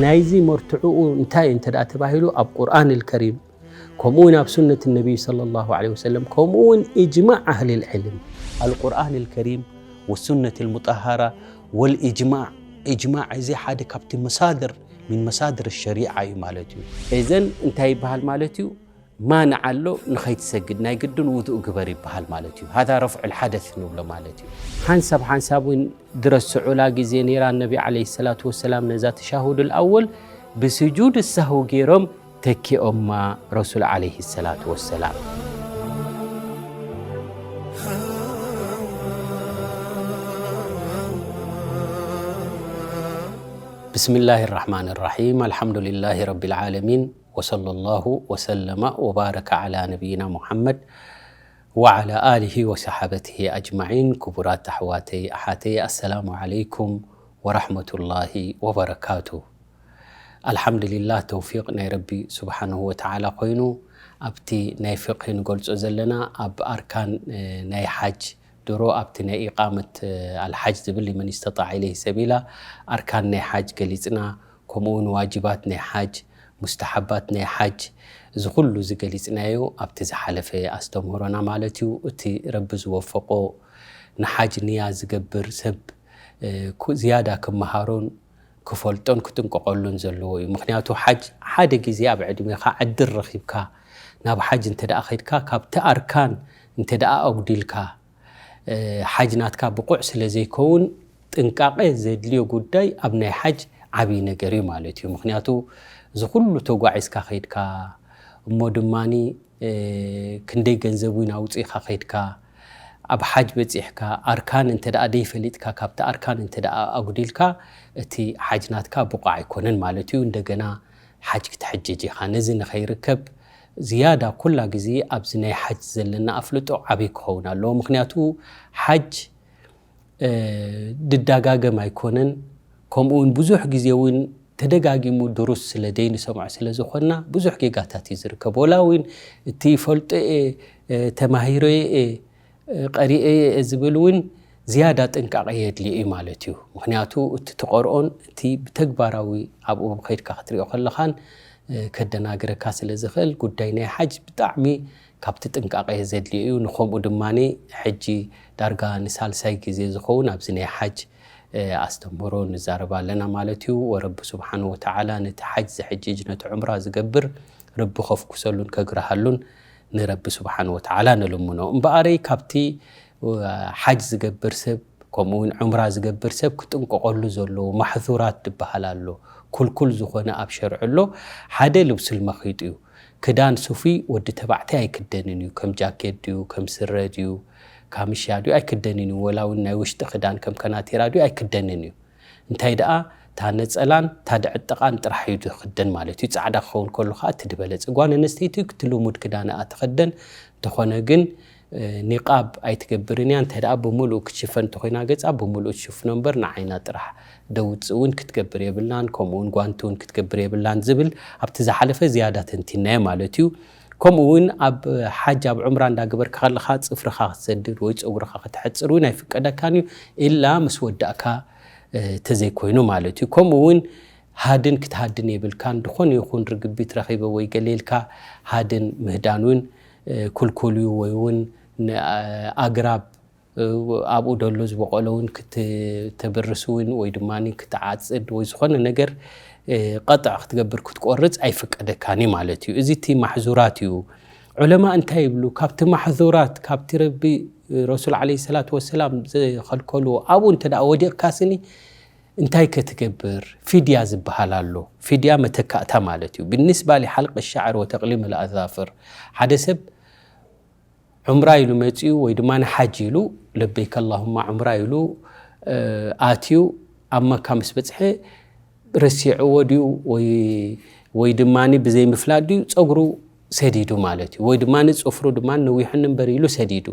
ናይዚ መርትዕኡ እንታይ እንተ ደኣ ተባሂሉ፣ ኣብ ቁርኣን ኣልከሪም፣ ከምኡ እውን ኣብ ሱነት ነቢይ ሰለላሁ ዐለይሂ ወሰለም፣ ከምኡ እውን ኢጅማዕ ኣህሊል ዒልም። ኣልቁርኣን ኣልከሪም ወሱነት ኣልሙጠሃራ ወልኢጅማዕ። ኢጅማዕ እዚ ሓደ ካብቲ መሳድር፣ ሚን መሳድር ሸሪዓ እዩ ማለት እዩ። እዘን እንታይ ይበሃል ማለት እዩ? ማንዓ ኣሎ፣ ንኸይትሰግድ ናይ ግድን ውዱእ ግበር ይበሃል ማለት እዩ። ሃዛ ረፍዑል ሓደስ ንብሎ ማለት እዩ። ሓንሳብ ሓንሳብ እውን ድረስዑላ ግዜ ነይራ፣ ነቢ ዓለይሂ ሰላቱ ወሰላም ነዛ ተሻሁዱል ኣወል ብስጁድ ሳህው ገይሮም ተኪኦማ ረሱል ዓለይሂ ሰላቱ ወሰላም። ብስሚላሂ ራሕማን ራሒም። ኣልሓምዱሊላሂ ረቢል ዓለሚን። ወሰለላሁ ወሰለመ ወባረከ ዓላ ነቢይና ሙሓመድ ወዓላ ኣሊሂ ወሰሓበቲሂ ኣጅማዒን። ክቡራት ኣሕዋተይ ኣሓተይ፣ ኣሰላሙ ዓለይኩም ወራሕመቱላሂ ወበረካቱ። ኣልሓምዱሊላህ፣ ተውፊቕ ናይ ረቢ ስብሓንሁ ወተዓላ ኮይኑ፣ ኣብቲ ናይ ፍቕሂ ንገልጾ ዘለና ኣብ ኣርካን፣ እ፣ ናይ ሓጅ ድሮ ኣብቲ ናይ ኢቃመት፣ እ፣ ኣልሓጅ ዝብል፣ ሊመን ስተጣዕ ኢለይሂ ሰቢላ፣ ኣርካን ናይ ሓጅ ገሊጽና፣ ከምኡ እውን ዋጅባት ናይ ሓጅ፣ ሙስተሓባት ናይ ሓጅ፣ እዚ ኩሉ ዝገሊጽናዮ ኣብቲ ዝሓለፈ ኣስተምህሮና ማለት እዩ። እቲ ረቢ ዝወፈቆ ንሓጅ ንያ ዝገብር ሰብ፣ እ፣ ኩ-፣ ዝያዳ ክመሃሮን ክፈልጦን ክጥንቀቐሉን ዘለዎ እዩ። ምኽንያቱ ሓጅ ሓደ ግዜ ኣብ ዕድሜኻ ዕድል ረኺብካ ናብ ሓጅ እንተ ደኣ ኸይድካ፣ ካብቲ ኣርካን እንተ ደኣ ኣጉዲልካ፣ እ፣ ሓጅ ናትካ ብቑዕ ስለ ዘይከውን፣ ጥንቃቐ ዘድልዮ ጉዳይ ኣብ ናይ ሓጅ ዓብዪ ነገር እዩ ማለት እዩ። ምኽንያቱ እዚ ኩሉ ተጓዒዝካ ኸይድካ፣ እሞ ድማኒ፣ እ፣ ክንደይ ገንዘብ እውን ኣውፂእካ ኸይድካ፣ ኣብ ሓጅ በፂሕካ፣ ኣርካን እንተ ደኣ ደይፈሊጥካ፣ ካብቲ ኣርካን እንተ ደኣ ኣጉዲልካ፣ እቲ ሓጅ ናትካ ብቑዕ ኣይኮነን ማለት እዩ። እንደገና ሓጅ ክትሕጅጅ ኢኻ። ነዚ ንኸይርከብ ዝያዳ ኩላ ግዜ ኣብዚ ናይ ሓጅ ዘለና ኣፍልጦ ዓብዪ ክኸውን ኣለዎ። ምኽንያቱ ሓጅ፣ እ፣ ድዳጋገም ኣይኮነን። ከምኡ እውን ብዙሕ ግዜ እውን ተደጋጊሙ ድሩስ ስለ ደይንሰምዖ ስለ ዝኾንና ብዙሕ ጌጋታት እዩ ዝርከብ። ወላ እውን እቲ ይፈልጦ እየ፣ እ፣ ተማሂሮየ እየ፣ እ፣ ቀሪኤየ እየ ዝብል እውን ዝያዳ ጥንቃቐ የድልዮ እዩ ማለት እዩ። ምኽንያቱ እቲ ትቐርኦን እቲ ብተግባራዊ ኣብኡ ከይድካ ክትሪኦ ከለኻን፣ እ፣ ከደናግረካ ስለ ዝኽእል፣ ጉዳይ ናይ ሓጅ ብጣዕሚ ካብቲ ጥንቃቐ ዘድልዮ እዩ። ንኸምኡ ድማ ሕጂ ዳርጋ ንሳልሳይ ግዜ ዝኸውን ኣብዚ ናይ ሓጅ፣ እ፣ ኣስተምህሮ ንዛረብ ኣለና ማለት እዩ። ወረቢ ስብሓን ወተዓላ ነቲ ሓጅ ዝሕጅጅ፣ ነቲ ዑምራ ዝገብር ረቢ ከፍኩሰሉን ከግርሃሉን ንረቢ ስብሓን ወተዓላ ንልምኖ። እምበኣረይ ካብቲ፣ እ፣ ሓጅ ዝገብር ሰብ፣ ከምኡ እውን ዑምራ ዝገብር ሰብ ክጥንቀቐሉ ዘለዎ ማሕዙራት ዝበሃል ኣሎ። ኩልኩል ዝኾነ ኣብ ሸርዒ ኣሎ። ሓደ ልብሱል መኺጥ እዩ። ክዳን ሱፊ ወዲ ተባዕታይ ኣይክደንን እዩ። ከም ጃኬት ድዩ፣ ከም ስረ ድዩ፣ ካምሻ ድዩ ኣይክደንን እዩ። ወላ እውን ናይ ውሽጢ ክዳን ከም ከናቲራ ድዩ ኣይክደንን እዩ። እንታይ ደኣ፣ እታ ነጸላን እታ ድዕጥቓን ጥራሕ እዩ ዝኽደን ማለት እዩ። ጻዕዳ ክኸውን ከሎ ኸኣ እቲ ዝበለጸ። ጓል ኣንስተይቲ እቲ ልሙድ ክዳንኣ ትኽደን፣ እንተኾነ ግን፣ እ፣ ኒቃብ ኣይትገብርን እያ። እንታይ ደኣ ብምሉኡ ክትሽፈን እንተኾይና ገጻ፣ ብምሉኡ ትሽፍኖ እምበር ንዓይና ጥራሕ ደውጽእ እውን ክትገብር የብላን፣ ከምኡ እውን ጓንቲ እውን ክትገብር የብላን ዝብል ኣብቲ ዝሓለፈ ዝያዳ ተንቲናዮ ማለት እዩ። ከምኡ እውን ኣብ ሓጅ፣ ኣብ ዑምራ እንዳገበርካ ከለኻ ጽፍርኻ ክትሰድድ ወይ ጸጉርኻ ከተሕጽር እውን ኣይፍቀደካን እዩ፣ ኢላ ምስ ወዳእካ፣ እ፣ ተዘይኮይኑ ማለት እዩ። ከምኡ እውን ሃድን ክትሃድን የብልካን። ዝኾነ ይኹን ርግቢት ረኺበ ወይ ገለ ኢልካ ሃድን ምህዳን እውን፣ እ፣ ክልኩል እዩ። ወይ እውን ን-፣ ኣግራብ፣ እ፣ ኣብኡ ደሎ ዝበቆሎ እውን ክትተብርስ እውን ወይ ድማ ክትዓጽድ ወይ ዝኾነ ነገር፣ እ፣ ቀጥዕ ክትገብር ክትቆርጽ ኣይፍቀደካን እዩ ማለት እዩ። እዚ እቲ ማሕዙራት እዩ። ዑለማ እንታይ ይብሉ? ካብቲ ማሕዙራት፣ ካብቲ ረቢ፣ ረሱል ዓለይሂ ሰላቱ ወሰላም ዝኸልከልዎ ኣብኡ እንተ ደኣ ወዲቕካ ስኒ እንታይ ከ ትገብር? ፊድያ ዝበሃል ኣሎ። ፊድያ መተካእታ ማለት እዩ። ብንስባ ሊሓልቅ ሻዕር ወተቅሊም ልኣዛፍር፣ ሓደ ሰብ ዑምራ ኢሉ መጺኡ ወይ ድማ ንሓጅ ኢሉ ለበይክ ኣላሁማ ዑምራ ኢሉ፣ እ፣ ኣትዩ ኣብ መካ ምስ በጽሐ ረሲዕዎ ድዩ ወይ፣ ወይ ድማ ብዘይምፍላጥ ድዩ ጸጉሩ ሰዲዱ ማለት እዩ። ወይ ድማ ጽፍሩ ድማ ነዊሑኒ እምበር ኢሉ ሰዲዱ።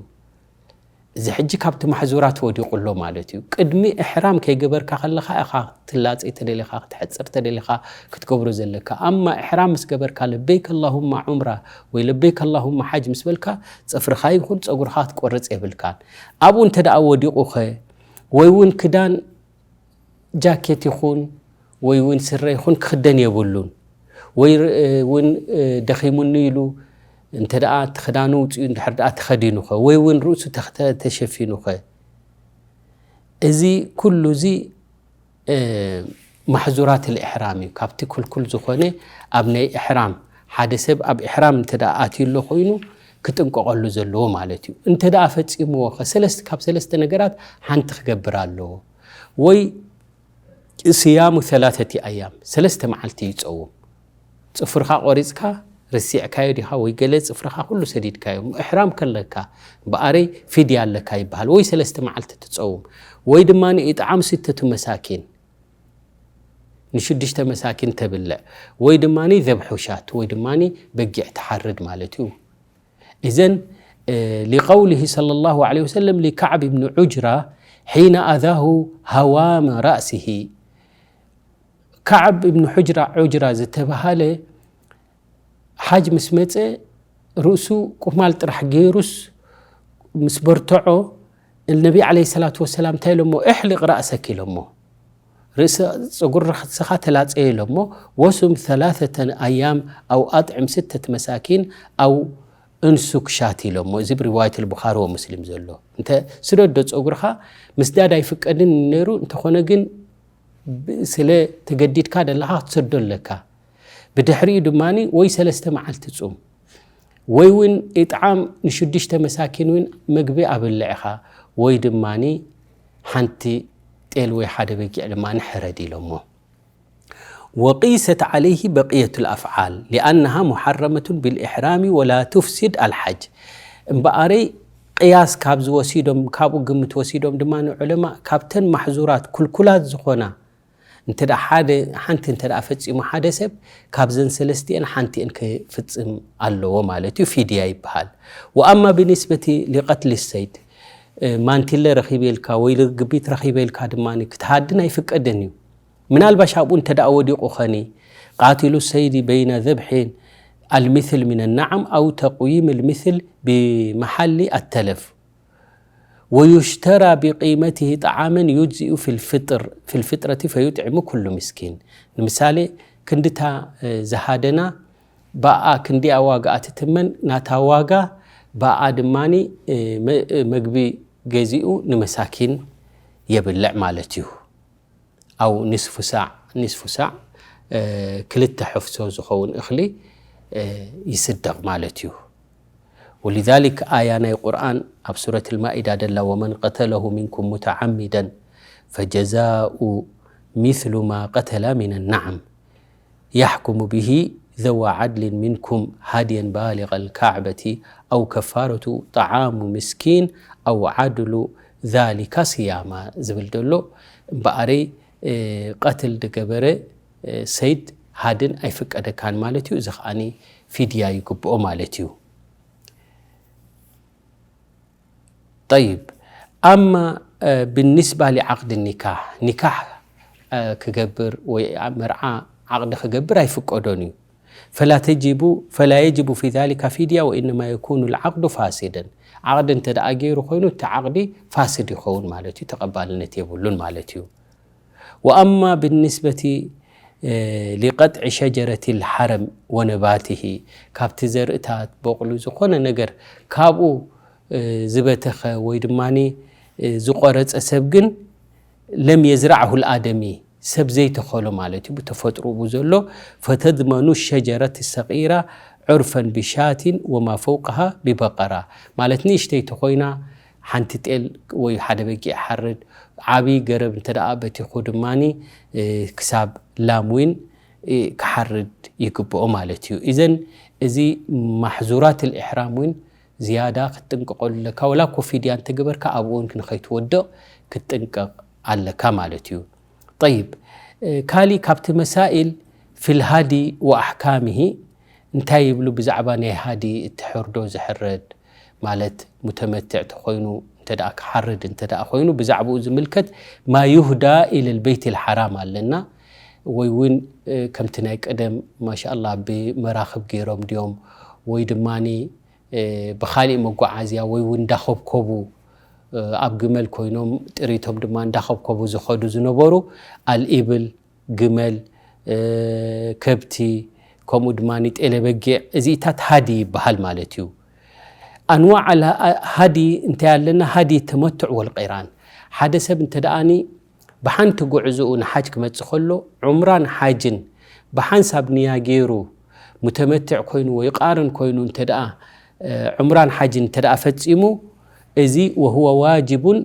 እዚ ሕጂ ካብቲ ማሕዙራት ወዲቑ ኣሎ ማለት እዩ። ቅድሚ እሕራም ከይገበርካ ከለኻ ኢኻ ክትላጸይ ተደሊኻ፣ ክትሕጽር ተደሊኻ ክትገብሮ ዘለካ። ኣማ እሕራም ምስ ገበርካ ለበይክ ኣላሁማ ዑምራ ወይ ለበይክ ኣላሁማ ሓጅ ምስ በልካ፣ ጽፍርኻ ይኹን ጸጉርኻ ክትቆርጽ የብልካን። ኣብኡ እንተ ደኣ ወዲቑኸ ወይ እውን ክዳን ጃኬት ይኹን ወይ እውን ስረ ይኹን ክኽደን የብሉን። ወይ ር- እውን ደኺሙኒ ኢሉ እንተ ደኣ እቲ ክዳኑ ውፅኡ እንድሕር ደኣ ተኸዲኑኸ ወይ እውን ርእሱ ተኽተ- ተሸፊኑኸ፣ እዚ ኩሉ እዚ ማሕዙራት ልእሕራም እዩ። ካብቲ ክልኩል ዝኾነ ኣብ ናይ እሕራም፣ ሓደ ሰብ ኣብ እሕራም እንተ ደኣ ኣትዩ ኣሎ ኮይኑ ክጥንቀቐሉ ዘለዎ ማለት እዩ። እንተ ደኣ ፈጺምዎ ኸ ሰለስተ፣ ካብ ሰለስተ ነገራት ሓንቲ ክገብር ኣለዎ። ወይ ስያሙ ثلاثة ኣያም፣ ሰለስተ መዓልቲ ይጸውም። ጽፍርኻ ቆሪጽካ ርሲዕካዮ ዲኻ ወይ ገለ ጽፍርኻ ኩሉ ሰዲድካዮ። እሕራም ከለካ ብኣረይ ፊድያ ኣለካ ይበሃል። ወይ ሰለስተ መዓልቲ ትጸውም ወይ ድማ ኢጥዓም ስተቱ መሳኪን ንሽዱሽተ መሳኪን ተብልዕ ወይ ድማ ዘብሑ ሻት ወይ ድማ በጊዕ ትሓርድ ማለት እዩ። إذن لقوله صلى الله عليه وسلم لكعب بن عجرة حين أذاه هوام رأسه، ካዕብ እብን ዑጅራ ዝተባሃለ ሓጅ ምስ መፀ ርእሱ ቁማል ጥራሕ ገይሩስ ምስ በርትዖ ነቢ ዓለይሂ ሰላቱ ወሰላም እንታይ ኢሎሞ? እሕሊቅ ራእሰክ ኢሎሞ። ርእሲ ፀጉሪ ርእስኻ ተላፀየ ኢሎሞ። ወሱም ثلاثة أيام أو أطعم ستة مساكين أو انسك شاة ኢሎሞ። እዚ ብሪዋየት ልቡኻሪ ወሙስሊም ዘሎ። እንተ ስደዶ ፀጉርኻ ምስዳድ ኣይፍቀድን ነይሩ፣ እንተኾነ ግን ብ- ስለ ተገዲድካ ደለኻ ክትሰዶ ኣለካ። ብድሕሪኡ ድማ ወይ ሰለስተ መዓልቲ ጹም ወይ እውን ኢጥዓም ንሽዱሽተ መሳኪን እውን ምግቢ ኣብልዕኻ ወይ ድማ ሓንቲ ጤል ወይ ሓደ በጊዕ ድማ ሕረድ ኢሎሞ። وقيست عليه بقية الأفعال لأنها محرمة بالإحرام ولا تفسد الحج። እምበኣረይ ቅያስ ካብዚ ወሲዶም፣ ካብኡ ግምት ወሲዶም ድማ ንዑለማ ካብተን ማሕዙራት ክልኩላት ዝኾና እንተ ደኣ ሓደ ሓንቲ እንተ ደኣ ፈጺሙ ሓደ ሰብ ካብዘን ሰለስቲኤን ሓንቲኤን ክፍጽም ኣለዎ ማለት እዩ። ፊድያ ይበሃል። وأما بالنسبة لقتل الصيد ማንቲለ ረኺበ ኢልካ ወይ ርግቢት ረኺበ ኢልካ ድማ ክትሃድን ኣይፍቀድን እዩ። ምናልባሽ ኣብኡ እንተ ደኣ ወዲቑ ኸኒ قاتل الصيد بين ذبح المثل من النعم أو تقويم المثل بمحل التلف ويشترى بقيمته طعاما يجزئ في الفطر في الفطرة فيطعم كل مسكين። ንምሳሌ ክንድታ ዝሃደና ብኣ ክንዲኣ ዋጋ ኣትትመን ናታ ዋጋ ብኣ ድማ መግቢ ገዚኡ ንመሳኪን የብልዕ ማለት እዩ። ኣው ንስፉ ሳዕ ንስፉ ሳዕ ክልተ ሕፍሶ ዝኸውን እኽሊ ይስደቕ ማለት እዩ። ولذلك ኣያ ናይ ቁርኣን ኣብ ሱረት ልማኢዳ ደላ ومن قتله منكم متعمدا فجزاء مثل ما قتل من النعم يحكم به ذوى عدل منكم هديا بالغ الكعبة أو كفارة طعام مسكين أو عدل ذلك صياما ዝብል ዘሎ እምበኣረይ ቀትል ዝገበረ ሰይድ ሃድን ኣይፍቀደካን ማለት እዩ። እዚ ከዓኒ ፊድያ ይግብኦ ማለት እዩ። طيب أما بالنسبة لعقد النكاح ኒካሕ ክገብር ወይ መርዓ ዓቕዲ ክገብር ኣይፍቀዶን እዩ። فلا تجب فلا يجب في ذلك فدية وإنما يكون العقد فاسدا ዓቕዲ እንተ ደኣ ገይሩ ኮይኑ እቲ ዓቕዲ ፋስድ ይኸውን ማለት እዩ፣ ተቐባልነት የብሉን ማለት እዩ። وأما بالنسبة لقطع شجرة الحرم ونباته ካብቲ ዘርእታት በቑሉ ዝኾነ ነገር ካብኡ ዝበተኸ ወይ ድማ ዝቆረፀ ሰብ ግን لم يزرعه الآدمي ሰብ ዘይተኸሎ ማለት እዩ፣ ብተፈጥሮኡ ዘሎ فتضمن الشجرة الصغيرة عرفا بشاة وما فوقها ببقرة ማለት ንእሽተይ ተኾይና ሓንቲ ጤል ወይ ሓደ በጊዕ ሓርድ፣ ዓብዪ ገረብ እንተ ደኣ በቲኹ ድማ ክሳብ ላም እውን ክሓርድ ይግብኦ ማለት እዩ። إذن እዚ ማሕዙራት الإحرام እውን ዝያዳ ክትጥንቀቐሉ ኣለካ። ወላ እኮ ፊድያ እንተገበርካ ኣብኡ እውን ንኸይትወድቕ ክትጥንቀቕ ኣለካ ማለት እዩ። طيب ካሊእ ካብቲ መሳኢል في الهدي وأحكامه እንታይ ይብሉ ብዛዕባ ናይ ሃዲ እቲ ሕርዶ ዝሕረድ ማለት ሙተመትዕ ተኾይኑ እንተ ደኣ ክሓርድ እንተ ደኣ ኮይኑ ብዛዕባኡ ዝምልከት ما يهدى إلى البيت الحرام ኣለና ወይ እውን ከምቲ ናይ ቀደም ማሻኣላ ብመራኽብ ገይሮም ድዮም ወይ ድማ ብኻሊእ መጓዓዝያ ወይ እውን እንዳኸብከቡ ኣብ ግመል ኮይኖም ጥሪቶም ድማ እንዳኸብከቡ ዝኸዱ ዝነበሩ ኣልኢብል፣ ግመል፣ ከብቲ፣ ከምኡ ድማ ጤለ በጊዕ፣ እዚኢታት ሃዲ ይበሃል ማለት እዩ። ኣንዋዕ ሃዲ እንታይ ኣለና? ሃዲ ተመቱዕ ወልቂራን። ሓደ ሰብ እንተ ደኣኒ ብሓንቲ ጉዕዝኡ ንሓጅ ክመጽእ ከሎ ዑምራን ሓጅን ብሓንሳብ ንያ ገይሩ ሙተመትዕ ኮይኑ ወይ ቃርን ኮይኑ እንተ ደኣ ዑምራን ሓጅን እንተ ደኣ ፈጺሙ፣ እዚ ወሁወ ዋጅቡን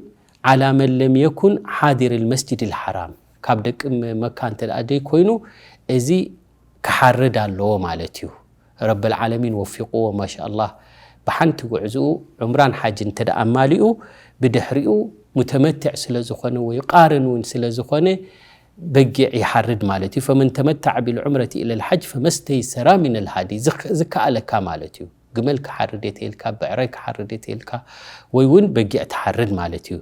ዓላ መን ለም የኩን ሓዲር ልመስጅድ ልሓራም፣ ካብ ደቂ መካ እንተ ደኣ ደይ ኮይኑ እዚ ክሓርድ ኣለዎ ማለት እዩ። ረብል ዓለሚን ወፊቕዎ ማሻ ኣላህ። ብሓንቲ ጉዕዝኡ ዑምራን ሓጅን እንተ ደኣ ኣማሊኡ ብድሕሪኡ ሙተመትዕ ስለ ዝኾነ ወይ ቃርን እውን ስለ ዝኾነ በጊዕ ይሓርድ ማለት እዩ። ፈመን ተመተዐ ቢልዑምረቲ ኢለ ልሓጅ ፈመስተይሰራ ሚን ልሃዲ፣ ዝከኣለካ ማለት እዩ። ግመል ክሓርድ የተልካ፣ ብዕራይ ክሓርድ የተልካ፣ ወይ እውን በጊዕ ትሓርድ ማለት እዩ።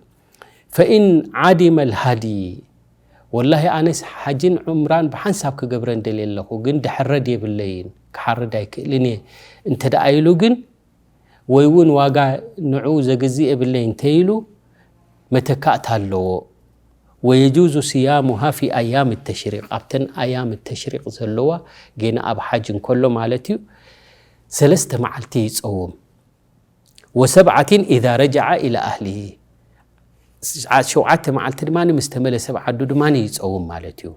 ፈኢን ዓዲመ ልሃዲ፣ ወላሂ ኣነስ ሓጅን ዑምራን ብሓንሳብ ክገብረን ደልየ ኣለኹ፣ ግን ድሕረድ የብለይን፣ ክሓርድ ኣይክእልን እየ እንተ ደኣ ኢሉ ግን፣ ወይ እውን ዋጋ ንዑ ዘግዝእ የብለይ እንተ ኢሉ፣ መተካእታ ኣለዎ። ወየጁዙ ስያሙሃ ፊ ኣያም ተሽሪቅ፣ ኣብተን ኣያም ተሽሪቅ ዘለዋ ጌና ኣብ ሓጅ እንከሎ ማለት እዩ፣ ሰለስተ መዓልቲ ይጸውም። ወሰብዓትን ኢዛ ረጀዐ ኢላ ኣህሊሂ፣ ሸውዓተ መዓልቲ ድማ ምስ ተመለሰ ኣብ ዓዱ ድማ ይጸውም ማለት እዩ።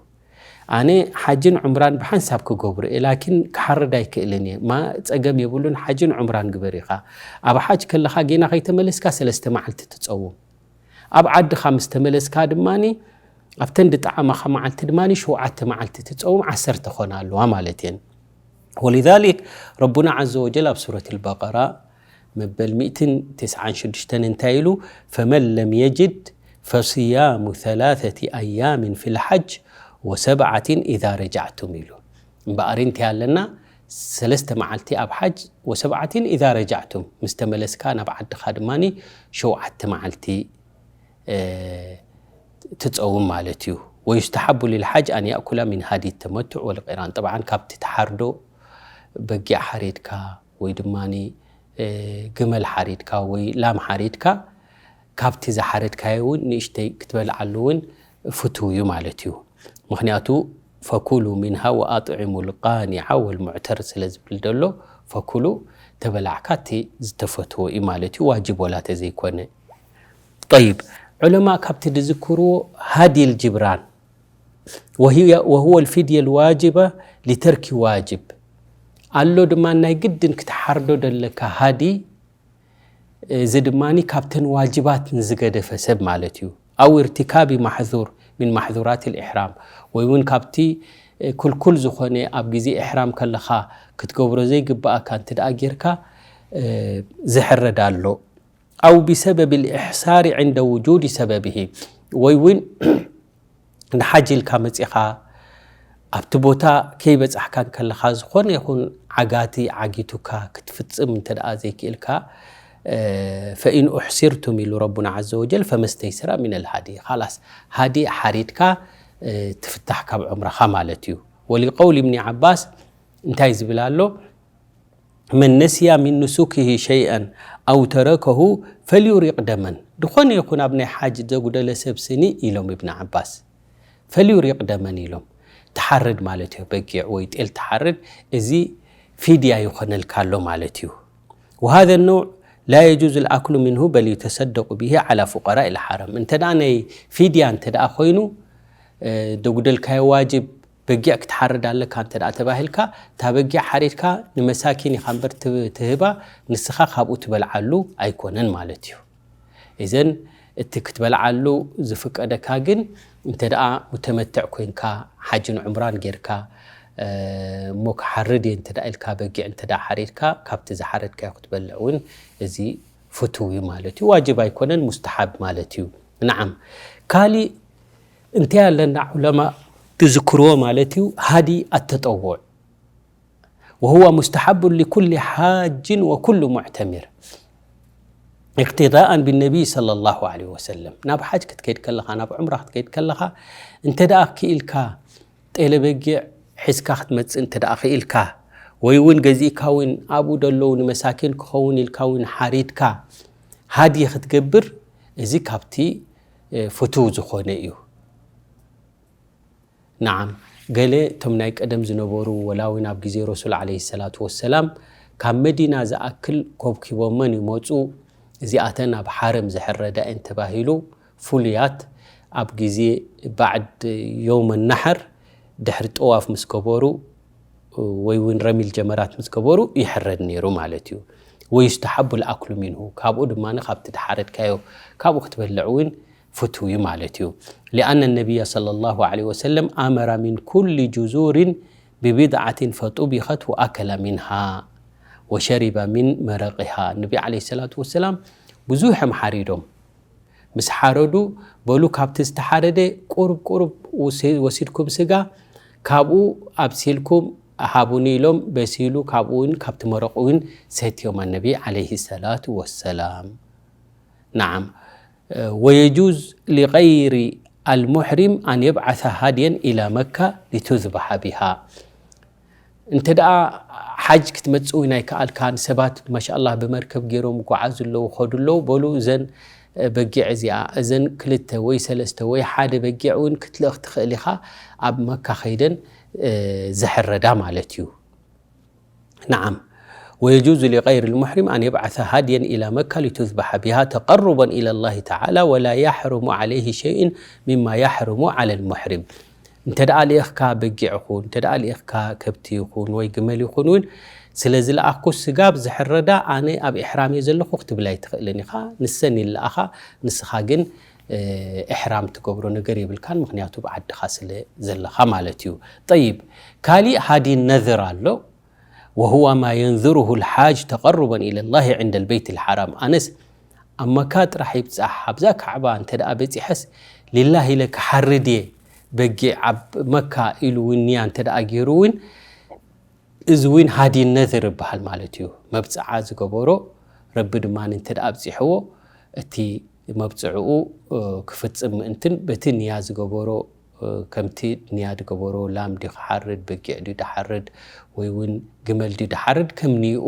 ኣነ ሓጅን ዑምራን ብሓንሳብ ክገብሩ እየ፣ ላኪን ክሓርድ ኣይክእልን እየ። ማ ጸገም የብሉን፣ ሓጅን ዑምራን ግበር ኢኻ። ኣብ ሓጅ ከለኻ ጌና ከይተመለስካ ሰለስተ መዓልቲ ትጸውም። ኣብ ዓድኻ ምስ ተመለስካ ድማ ኣብተን ዝጠዓማኻ መዓልቲ ድማ ሸውዓተ መዓልቲ ትጸውም፣ ዓሰርተ ኮና ኣለዋ ማለት እየን። ወሊዛሊክ ረቡና ዓዘ ወጀል ኣብ ሱረት ልበቀራ መበል ሚእትን ተስዓን ሽዱሽተን እንታይ ኢሉ? ፈመን ለም የጅድ ፈስያሙ ሰላሰቲ ኣያምን ፊ ልሓጅ ወሰብዓትን ኢዛ ረጃዕቱም ኢሉ። እምበኣር እንታይ ኣለና? ሰለስተ መዓልቲ ኣብ ሓጅ ወሰብዓትን ኢዛ ረጃዕቱም፣ ምስ ተመለስካ ናብ ዓድኻ ድማ ሸውዓተ መዓልቲ ትጸውም ማለት እዩ። ወዩስተሓቡ ልልሓጅ ኣን ያእኩላ ሚን ሃዲ ተመቱዕ ወልቂራን። ጠብዓን ካብቲ ተሓርዶ በጊዕ ሓሪድካ ወይ ድማ ግመል ሓሪድካ ወይ ላም ሓሪድካ ካብቲ ዝሓረድካዮ እውን ንእሽተይ ክትበልዓሉ እውን ፍቱው እዩ ማለት እዩ። ምኽንያቱ ፈኩሉ ሚንሃ ወኣጥዒሙ ልቃኒዓ ወልሙዕተር ስለ ዝብል ዘሎ ፈኩሉ ተበላዕካ እቲ ዝተፈትዎ እዩ ማለት እዩ። ዋጅብ ወላ ተዘይኮነ። ጠይብ፣ ዑለማ ካብቲ ዝዝክርዎ ሃዲ ልጅብራን ወህወ ልፊድየ ልዋጅበ ሊተርኪ ዋጅብ ኣሎ ድማ ናይ ግድን ክትሓርዶ ደለካ ሃዲ። እዚ ድማ ካብተን ዋጅባት ንዝገደፈ ሰብ ማለት እዩ። ኣው እርትካቢ ማሕዙር ምን ማሕዙራት ልኢሕራም፣ ወይ እውን ካብቲ ክልኩል ዝኾነ ኣብ ግዜ ኢሕራም ከለኻ ክትገብሮ ዘይግብኣካ እንተ ደኣ ጌርካ ዝሕረድ ኣሎ። ኣው ብሰበብ ልኢሕሳሪ ዕንደ ውጁድ ሰበብሂ፣ ወይ እውን ንሓጅ ኢልካ መጺኻ ኣብቲ ቦታ ከይበጻሕካን ከለኻ ዝኾነ ይኹን ዓጋቲ ዓጊቱካ ክትፍጽም እንተ ደኣ ዘይክእልካ፣ ፈኢን ኡሕሲርቱም ኢሉ ረቡና ዓዘ ወጀል ፈመስተይሰራ ሚነል ሃዲ፣ ኻላስ ሃዲ ሓሪድካ ትፍታሕ ካብ ዑምራኻ ማለት እዩ። ወሊቀውል እብኒ ዓባስ እንታይ ዝብል ኣሎ? መን ነስያ ሚን ንሱክሂ ሸይአን ኣው ተረከሁ ፈልዩሪቅ ደመን። ዝኾነ ይኹን ኣብ ናይ ሓጅ ዘጉደለ ሰብ ስኒ ኢሎም እብን ዓባስ፣ ፈልዩሪቅ ደመን ኢሎም። ትሓርድ ማለት እዩ፣ በጊዕ ወይ ጤል ትሓርድ፣ እዚ ፊድያ ይኾነልካ ኣሎ ማለት እዩ። ወሃዘ ነውዕ ላ የጁዝ ልኣክሉ ምንሁ በል ዩተሰደቁ ብሂ ዓላ ፉቀራእ ልሓረም። እንተ ደኣ ናይ ፊድያ እንተ ደኣ ኮይኑ፣ ደጉደልካዮ ዋጅብ በጊዕ ክትሓርድ ኣለካ እንተ ደኣ ተባሂልካ፣ እታ በጊዕ ሓሪድካ ንመሳኪን ኢኻ እምበር ት-፣ ትህባ፣ ንስኻ ካብኡ ትበልዓሉ ኣይኮነን ማለት እዩ። እዘን እቲ ክትበልዓሉ ዝፍቀደካ ግን እንተ ደኣ ሙተመትዕ ኮይንካ፣ ሓጅን ዑምራን ጌርካ፣ እ፣ እሞ ክሓርድ እየ እንተ ደኣ ኢልካ፣ በጊዕ እንተ ደኣ ሓሪድካ፣ ካብቲ ዝሓረድካዮ ክትበልዕ እውን እዚ ፍቱው እዩ ማለት እዩ። ዋጅብ ኣይኮነን፣ ሙስተሓብ ማለት እዩ። ነዓም። ካሊእ እንታይ ኣለና ዑለማ ትዝክርዎ ማለት እዩ፣ ሃዲ ኣተጠውዕ። ወሁወ ሙስተሓቡን ሊኩሊ ሓጅን ወኩሉ ሙዕተሚር። ኢቅትዳኣን ብነቢይ ሰለላሁ ዐለይሂ ወሰለም። ናብ ሓጅ ክትከይድ ከለኻ፣ ናብ ዑምራ ክትከይድ ከለኻ፣ እንተ ደኣ ክኢልካ፣ ጤለ በጊዕ ሒዝካ ክትመጽእ እንተ ደኣ ክኢልካ፣ ወይ እውን ገዚእካ እውን ኣብኡ ደለዉ ንመሳኪን ክኸውን ኢልካ እውን ሓሪድካ፣ ሃድዪ ክትገብር እዚ ካብቲ ፍትው ዝኾነ እዩ። ናዓም፣ ገለ እቶም ናይ ቀደም ዝነበሩ፣ ወላ እውን ኣብ ግዜ ረሱል ዓለይሂ ሰላቱ ወሰላም ካብ መዲና ዝኣክል ኮብኪቦመን ይመፁ፣ እዚኣተን ኣብ ሓረም ዝሕረዳ እየን ተባሂሉ ፍሉያት ኣብ ግዜ ባዕድ የውመ ናሕር ድሕሪ ጠዋፍ ምስ ገበሩ ወይ እውን ረሚል ጀመራት ምስ ገበሩ ይሕረድ ነይሩ ማለት እዩ። ወዩስተሓቡ ልኣክሉ ሚንሁ፣ ካብኡ ድማ ካብቲ ድሓረድካዮ ካብኡ ክትበልዕ እውን ፍትው እዩ ማለት እዩ። لأن النبي صلى الله عليه وسلم أمر من كل جزور ببضعة فطبخت وأكل منها وشرب من مرقها። ነቢ ዓለይሂ ሰላቱ ወሰላም ብዙሕ እዮም ሓሪዶም። ምስ ሓረዱ በሉ ካብቲ ዝተሓረደ ቁሩብ ቁሩብ ወሲድኩም ስጋ ካብኡ ኣብሲልኩም ሃቡኒ ኢሎም በሲሉ ካብኡ እውን ካብቲ መረቑ እውን ሰትዮም ኣነቢ ዓለይሂ ሰላቱ ወሰላም። ናዓም። ወየጁዝ ሊገይሪ ኣልሙሕሪም ኣን የብዓሳ ሃድየን ኢላ መካ ሊቱዝበሓ ቢሃ። እንተ ደኣ ሓጅ ክትመጽእ እውን ኣይከኣልካን፣ ሰባት ማሻኣላህ ብመርከብ ገይሮም ይጓዓዙ ኣለዉ፣ ይኸዱ ኣለዉ፣ በሉ እዘን በጊዕ እዚኣ፣ እዘን ክልተ ወይ ሰለስተ ወይ ሓደ በጊዕ እውን ክትልእኽ ትኽእል ኢኻ፣ ኣብ መካ ኸይደን ዝሕረዳ ማለት እዩ። نعم، ويجوز لغير المحرم أن يبعث هديا إلى مكة لتذبح بها تقربا إلى الله تعالى، ولا يحرم عليه شيء مما يحرم على المحرم. እንተ ደኣ ልኢኽካ በጊዕ ይኹን፣ እንተ ደኣ ልኢኽካ ከብቲ ይኹን ወይ ግመል ይኹን እውን፣ ስለ ዝለኣኽኩ ስጋብ ዝሕረዳ ኣነ ኣብ ኢሕራም እየ ዘለኹ ክትብል ኣይትኽእልን ኢኻ። ንሰን ይለኣኻ፣ ንስኻ ግን ኢሕራም ትገብሮ ነገር የብልካን፣ ምኽንያቱ ብዓድኻ ስለ ዘለኻ ማለት እዩ። ጠይብ፣ ካሊእ ሃዲ ነዝር ኣሎ። وهو ما ينذره الحاج تقربا إلى الله عند البيت الحرام። ኣነስ ኣብ መካ ጥራሕ ይብጻሕ፣ ኣብዛ ካዕባ እንተ ደኣ በጺሐስ ሊላህ ኢለ ክሓርድ እየ በጊዕ ኣብ መካ ኢሉ እውን ንያ እንተ ደኣ ገይሩ እውን፣ እዚ እውን ሃዲ ነዝር ይበሃል ማለት እዩ። መብጽዓ ዝገበሮ ረቢ ድማ እንተ ደኣ ኣብጺሕዎ እቲ መብጽዕኡ ክፍጽም ምእንትን በቲ ንያ ዝገበሮ ከምቲ ንያ ዝገበሮ ላም ድዩ ክሓርድ፣ በጊዕ ድዩ ድሓርድ፣ ወይ እውን ግመል ድዩ ድሓርድ፣ ከም ንይኡ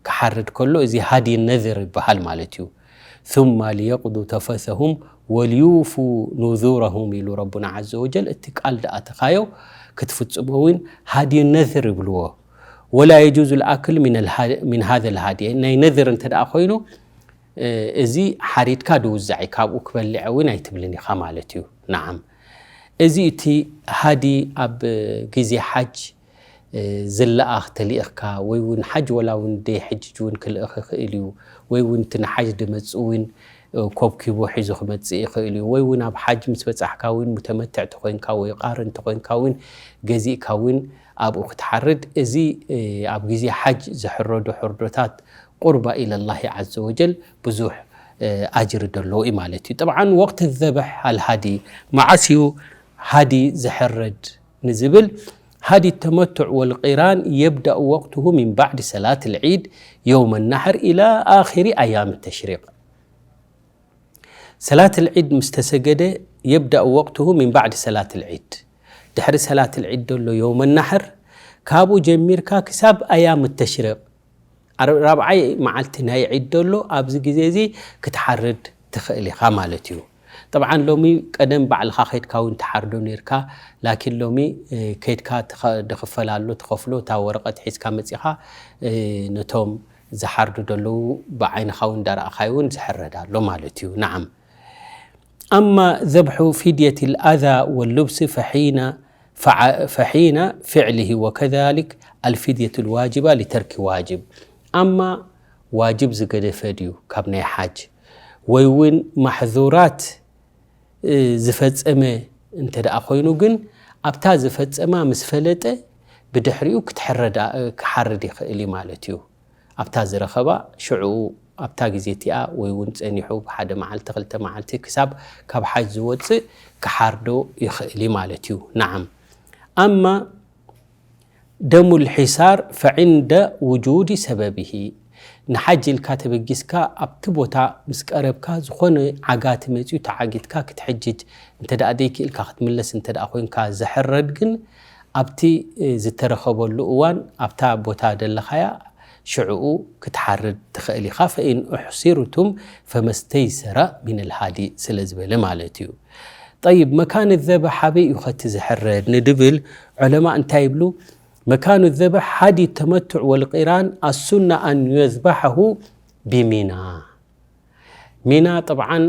ክሓርድ ከሎ እዚ ሃዲ ነዝር ይበሃል ማለት እዩ። ثم ليقضوا تفثهم وليوفوا نذورهم ኢሉ ረቡና ዓዘ ወጀል። እቲ ቃል ድኣተኻዮ ክትፍጽሞ እውን ሃዲ ነዝር ይብልዎ። ولا يجوز الأكل من الها-، من هذا الهدي። ናይ ነዝር እንተ ደኣ ኮይኑ እዚ ሓሪድካ ድውዛዕ እዩ፣ ካብኡ ክበልዕ እውን ኣይትብልን ኢኻ ማለት እዩ። ናዓም፣ እዚ እቲ ሃዲ ኣብ ግዜ ሓጅ ዝለኣኽ ተልኢኽካ ወይ እውን ሓጅ ወላ እውን ደይ ሕጅ እውን ክልእኽ ይኽእል እዩ። ወይ እውን እቲ ንሓጅ ድመጽእ እውን ኮብኪቡ ሒዙ ክመጽእ ይኽእል እዩ። ወይ እውን ኣብ ሓጅ ምስ በጻሕካ እውን ሙተመትዕ ተኾይንካ ወይ ቃርን ተኾይንካ እውን ገዚእካ እውን ኣብኡ ክትሓርድ። እዚ ኣብ ግዜ ሓጅ ዝሕረዱ ሕርዶታት ቁርባ ኢለላሂ ዓዘ ወጀል ብዙሕ ኣጅሪ ደለዎ እዩ ማለት እዩ። ጠብዓን ወቅት ዘበሕ ኣልሃዲ መዓስ እዩ ሃዲ ዝሕረድ ንዝብል ሃዲ ተመቱዕ ወልቂራን የብዳኡ ወቅትሁ ሚን ባዕድ ሰላት ልዒድ የውመ ናሕር ኢላ ኣኺሪ ኣያም ተሽሪቅ። ሰላት ልዒድ ምስ ተሰገደ የብዳኡ ወቅትሁ ሚን ባዕድ ሰላት ልዒድ፣ ድሕሪ ሰላት ልዒድ ደሎ የውመ ናሕር ካብኡ ጀሚርካ ክሳብ ኣያም ተሽሪቅ ራብዓይ መዓልቲ ናይ ዒድ ደሎ ኣብዚ ግዜ እዚ ክትሓርድ ትኽእል ኢኻ ማለት እዩ። ጠብዓን ሎሚ ቀደም ባዕልኻ ከይድካ እውን ትሓርዶ ነርካ፣ ላኪን ሎሚ ከይድካ ድኽፈል ኣሎ ትኸፍሎ እታ ወረቐት ሒዝካ መፂኻ ነቶም ዝሓርዱ ደለዉ ብዓይንኻ እውን እንዳረኣኻይ እውን ዝሕረድ ኣሎ ማለት እዩ። ናዓም። ኣማ ዘብሑ ፊድየት ልኣዛ ወልሉብሲ ፈሒና فع-، فحين فعله وكذلك الفدية الواجبة لترك واجب። ኣማ ዋጅብ ዝገደፈ ድዩ ካብ ናይ ሓጅ ወይ እውን ማሕዙራት ዝፈጸመ እንተ ደኣ ኮይኑ ግን ኣብታ ዝፈጸማ ምስ ፈለጠ ብድሕሪኡ ክትሕረዳ ክሓርድ ይኽእል እዩ ማለት እዩ። ኣብታ ዝረኸባ ሽዕኡ ኣብታ ግዜ እቲኣ ወይ እውን ጸኒሑ ብሓደ መዓልቲ ክልተ መዓልቲ ክሳብ ካብ ሓጅ ዝወጽእ ክሓርዶ ይኽእል እዩ ማለት እዩ። ናዓም። ኣማ ደሙ ልሒሳር ፈዕንደ ውጁድ ሰበብሂ ንሓጅ ኢልካ ተበጊስካ ኣብቲ ቦታ ምስ ቀረብካ ዝኾነ ዓጋቲ መፅዩ ተዓጊትካ ክትሕጅጅ እንተ ደኣ ደይክእልካ ክትምለስ እንተ ደኣ ኮይንካ ዝሕረድ ግን ኣብቲ ዝተረኸበሉ እዋን ኣብታ ቦታ ደለኻያ ሽዕኡ ክትሓርድ ትኽእል ኢኻ። ፈኢን ኡሕሲርቱም ፈመስተይሰረ ሚነል ሃዲ ስለ ዝበለ ማለት እዩ። ጠይብ፣ መካን ዘበሕ ኣበይ እዩ ኸቲ ዝሕረድ ንድብል ዑለማ እንታይ ይብሉ? መካኑ ዘበሕ ሃዲ ተመቱዕ ወልቂራን ኣሱና ኣን ዩዝበሐሁ ቢሚና። ሚና ጥብዓን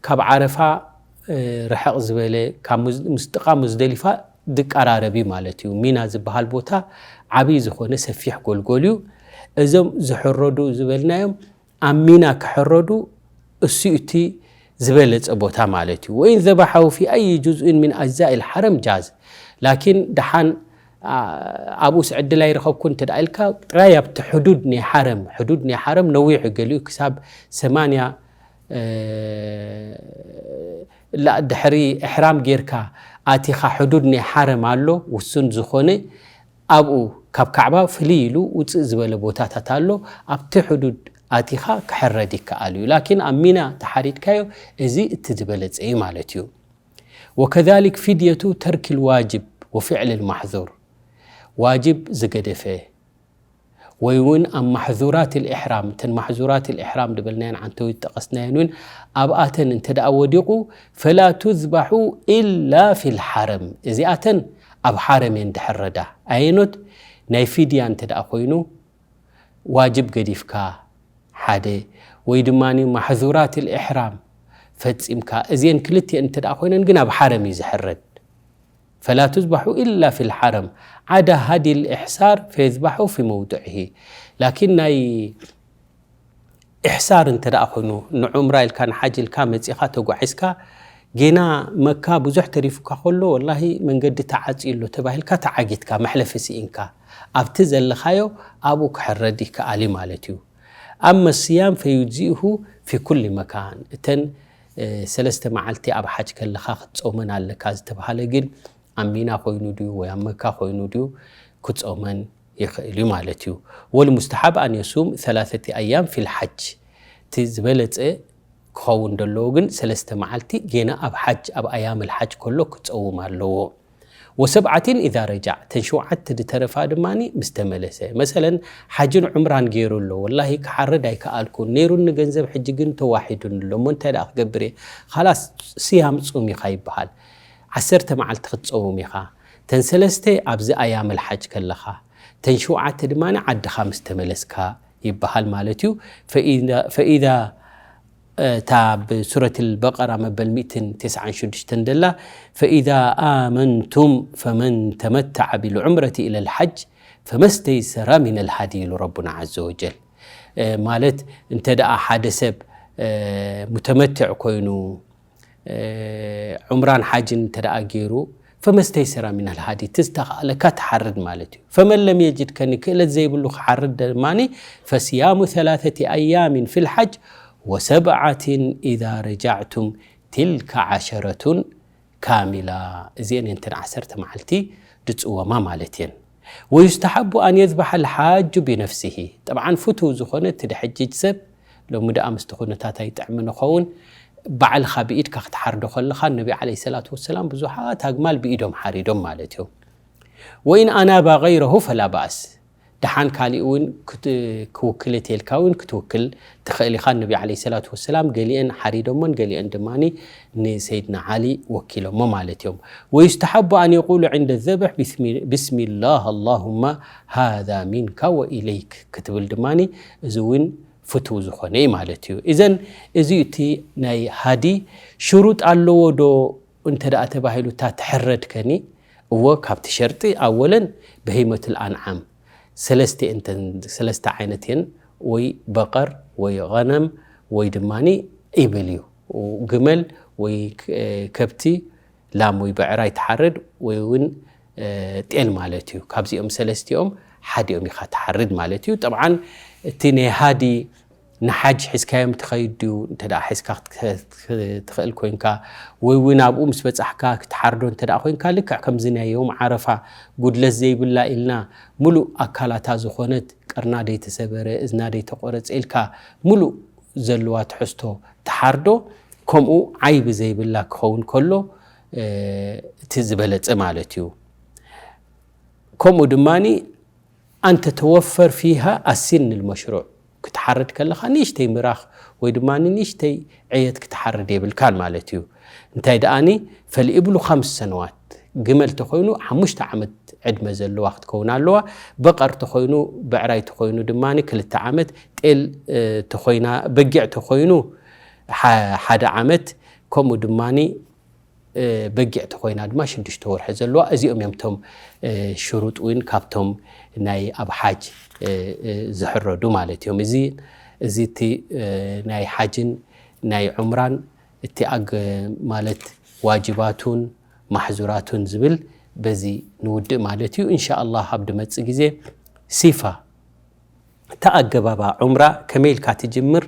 ካብ ዓረፋ ርሕቕ ዝበለ፣ ካብ ምስ ጥቓ ሙዝደሊፋ ዝቀራረብ እዩ ማለት እዩ። ሚና ዝበሃል ቦታ ዓብዪ ዝኾነ ሰፊሕ ጎልጎል እዩ። እዞም ዝሕረዱ ዝበልናዮም ኣብ ሚና ክሕረዱ እሱ እቲ ዝበለጸ ቦታ ማለት እዩ። ወኢን ዘበሐሁ ፊ ኣይ ጁዝእን ሚን ኣጅዛእ ልሓረም ጃዝ። ላኪን ደሓን ኣብኡስ ዕድል ኣይረኸብኩ እንተ ደኣ ኢልካ፣ ጥራይ ኣብቲ ሕዱድ ናይ ሓረም፣ ሕዱድ ናይ ሓረም ነዊሑ ገሊኡ ክሳብ ሰማንያ ላ ድሕሪ እሕራም ጌርካ ኣቲኻ ሕዱድ ናይ ሓረም ኣሎ ውሱን ዝኾነ ኣብኡ ካብ ካዕባ ፍልይ ኢሉ ውፅእ ዝበለ ቦታታት ኣሎ። ኣብቲ ሕዱድ ኣቲኻ ክሕረድ ይከኣል እዩ። ላኪን ኣብ ሚና ተሓሪድካዮ እዚ እቲ ዝበለፀ እዩ ማለት እዩ። ወከዛሊክ ፊድየቱ ተርኪ ልዋጅብ ወፍዕል ልማሕዙር፣ ዋጅብ ዝገደፈ ወይ እውን ኣብ ማሕዙራት ልእሕራም፣ እተን ማሕዙራት ልእሕራም ዝበልናየን ዓንተዊት ዝጠቐስናየን እውን ኣብኣተን እንተ ደኣ ወዲቑ፣ ፈላ ቱዝባሑ ኢላ ፊ ልሓረም፣ እዚኣተን ኣብ ሓረም እየን ድሕረዳ። ኣየኖት ናይ ፊድያ እንተ ደኣ ኮይኑ ዋጅብ ገዲፍካ ሓደ፣ ወይ ድማ ማሕዙራት ልእሕራም ፈጺምካ፣ እዚአን ክልቲአን እንተ ደኣ ኮይነን ግን ኣብ ሓረም እዩ ዝሕረድ። ፈላ ቱዝባሑ ኢላ ፊ ልሓረም ዓዳ ሃዲ ልእሕሳር ፈየዝባሑ ፊ መውድዒሂ። ላኪን ናይ ኢሕሳር እንተ ደኣ ኮይኑ ንዑምራ ኢልካ ንሓጅ ኢልካ መጺኻ ተጓዒዝካ ጌና መካ ብዙሕ ተሪፉካ ከሎ ወላሂ መንገዲ ተዓጽዩ ኣሎ ተባሂልካ ተዓጊትካ መሕለፊ ስኢንካ ኣብቲ ዘለኻዮ ኣብኡ ክሕረድ ይከኣል እዩ ማለት እዩ። ኣመ ስያም ፈዩጅዚእሁ ፊ ኩሊ መካን፣ እተን ሰለስተ መዓልቲ ኣብ ሓጅ ከለኻ ክትጾመን ኣለካ ዝተባሃለ ግን ኣብ ሚና ኮይኑ ድዩ ወይ ኣብ መካ ኮይኑ ድዩ ክጾመን ይኽእል እዩ ማለት እዩ። ወልሙስተሓብ ኣን የሱም ሰላሰቲ ኣያም ፊል ሓጅ፣ እቲ ዝበለጸ ክኸውን ዘለዎ ግን ሰለስተ መዓልቲ ጌና ኣብ ሓጅ ኣብ ኣያም ልሓጅ ከሎ ክጸውም ኣለዎ። ወሰብዓቲን ኢዛ ረጃዕ፣ ተን ሸውዓተ ድተረፋ ድማ ምስ ተመለሰ። መሰለን ሓጅን ዑምራን ገይሩ ኣሎ፣ ወላሂ ክሓርድ ኣይከኣልኩን፣ ነይሩኒ ገንዘብ ሕጂ ግን ተዋሒዱን ኣሎ፣ እሞ እንታይ ደኣ ክገብር እየ? ኻላስ ስያም ጹም ኢኻ ይበሃል። ዓሰርተ መዓልቲ ክትጸውም ኢኻ። ተን ሰለስተ ኣብዚ ኣያም ልሓጅ ከለኻ፣ ተን ሸውዓተ ድማ ዓድኻ ምስ ተመለስካ ይበሃል ማለት እዩ። ፈኢዛ እታ ኣብ ሱረት ልበቀራ መበል ሚእትን ተስዓን ሽዱሽተን ደላ ፈኢዛ ኣመንቱም ፈመን ተመተዐ ቢልዑምረቲ ኢለ ልሓጅ ፈመስተይሰራ ሚን ልሃዲ ኢሉ ረቡና ዓዘ ወጀል። ማለት እንተ ደኣ ሓደ ሰብ ሙተመትዕ ኮይኑ ዑምራን ሓጅን እንተ ደኣ ገይሩ ፈመስተይሰራ ሚን ልሃዲ፣ እቲ ዝተኻእለካ ትሓርድ ማለት እዩ። ፈመን ለም የጅድ፣ ከኒ ክእለት ዘይብሉ ክሓርድ ድማ ፈስያሙ ሰላሰቲ ኣያሚን ፊ ልሓጅ ወሰብዓቲን ኢዛ ረጃዕቱም ቲልከ ዓሸረቱን ካሚላ። እዚአን እየን እተን ዓሰርተ መዓልቲ ድፅወማ ማለት እየን። ወዩስተሓቡ ኣን የዝባሕ ልሓጁ ቢነፍሲሂ። ጠብዓን ፍቱው ዝኾነ እቲ ድሕጅጅ ሰብ ሎሚ ደኣ ምስቲ ኩነታት ኣይጥዕምን ይኸውን፣ ባዕልኻ ብኢድካ ክትሓርዶ ከለኻ ነቢ ዓለይሂ ሰላቱ ወሰላም ብዙሓት ኣግማል ብኢዶም ሓሪዶም ማለት እዮም። ወኢን ኣናባ ገይረሁ ፈላ ባእስ። ደሓን ካሊእ እውን ክት- ክውክል እተልካ እውን ክትውክል ትኽእል ኢኻ። ነቢ ዓለይሂ ሰላቱ ወሰላም ገሊአን ሓሪዶሞን ገሊአን ድማ ንሰይድና ዓሊ ወኪሎሞ ማለት እዮም። ወዩስተሓቡ ኣን የቁሉ ዕንደ ዘብሕ ቢስሚ- ቢስሚላህ ኣላሁማ ሃዛ ሚንካ ወኢለይክ ክትብል ድማ እዚ እውን ፍቱው ዝኾነ እዩ ማለት እዩ። እዘን እዚ እቲ ናይ ሃዲ ሽሩጥ ኣለዎ ዶ እንተ ደኣ ተባሂሉ እታ ትሕረድ ከኒ እዎ ካብቲ ሸርጢ ኣወለን በሂመቱል ኣንዓም ሰለስተ እንተን ሰለስተ ዓይነት እየን ወይ በቐር ወይ ገነም ወይ ድማኒ ኢብል እዩ ግመል ወይ ከብቲ ላም ወይ ብዕራይ ትሓርድ ወይ እውን ጤል ማለት እዩ። ካብዚኦም ሰለስቲኦም ሓዲኦም ኢኻ ትሓርድ ማለት እዩ። ጠብዓን እቲ ናይ ሃዲ ንሓጅ ሒዝካዮም ትኸይድ ድዩ እንተ ደኣ ሒዝካ ክትከ- ትኽእል ኮይንካ ወይ እውን ኣብኡ ምስ በጻሕካ ክትሓርዶ እንተ ደኣ ኮይንካ ልክዕ ከምዚ ናይ ዮም ዓረፋ ጉድለት ዘይብላ ኢልና ሙሉእ ኣካላታ ዝኾነት ቀርና ደይተሰበረ እዝና ደይተቆረጸ ኢልካ ሙሉእ ዘለዋ ትሕዝቶ ትሓርዶ ከምኡ ዓይቢ ዘይብላ ክኸውን ከሎ እቲ ዝበለጸ ማለት እዩ። ከምኡ ድማኒ أن تتوفر فيها السن المشروع. ክትሓርድ ከለኻ ንእሽተይ ምራኽ ወይ ድማ ንእሽተይ ዕየት ክትሓርድ የብልካን ማለት እዩ። እንታይ ደኣኒ፣ فالإبل خمس سنوات፣ ግመል ተኾይኑ ሓሙሽተ ዓመት ዕድመ ዘለዋ ክትከውን ኣለዋ። በቐር ተኾይኑ፣ ብዕራይ ተኾይኑ ድማ ክልተ ዓመት፣ ጤል ተኾይና፣ በጊዕ ተኾይኑ ሓደ ዓመት፣ ከምኡ ድማ በጊዕ ተኾይና ድማ ሽዱሽተ ወርሒ ዘለዋ። እዚኦም እዮም ቶም ሽሩጥ እውን ካብቶም ናይ ኣብ ሓጅ ዝሕረዱ ማለት እዮም። እዚ እዚ እቲ ናይ ሓጅን ናይ ዑምራን እቲ ኣግ ማለት ዋጅባቱን ማሕዙራቱን ዝብል በዚ ንውድእ ማለት እዩ። እንሻ ኣላህ ኣብ ድመጽእ ግዜ ሲፋ እታ ኣገባባ ዑምራ ከመይ ኢልካ ትጅምር፣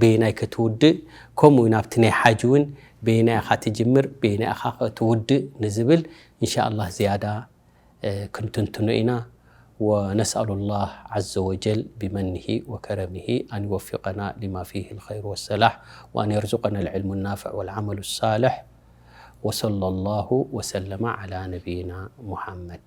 በየናይ ክትውድእ፣ ከምኡ እውን ኣብቲ ናይ ሓጅ እውን በየናይ ኢኻ ትጅምር፣ በየናይ ኢኻ ክትውድእ ንዝብል እንሻ ኣላህ ዝያዳ ክንትንትኖ ኢና። ونسأل الله عز وجل بمنه وكرمه أن يوفقنا لما فيه الخير والصلاح، وأن يرزقنا العلم النافع والعمل الصالح. وصلى الله وسلم على نبينا محمد.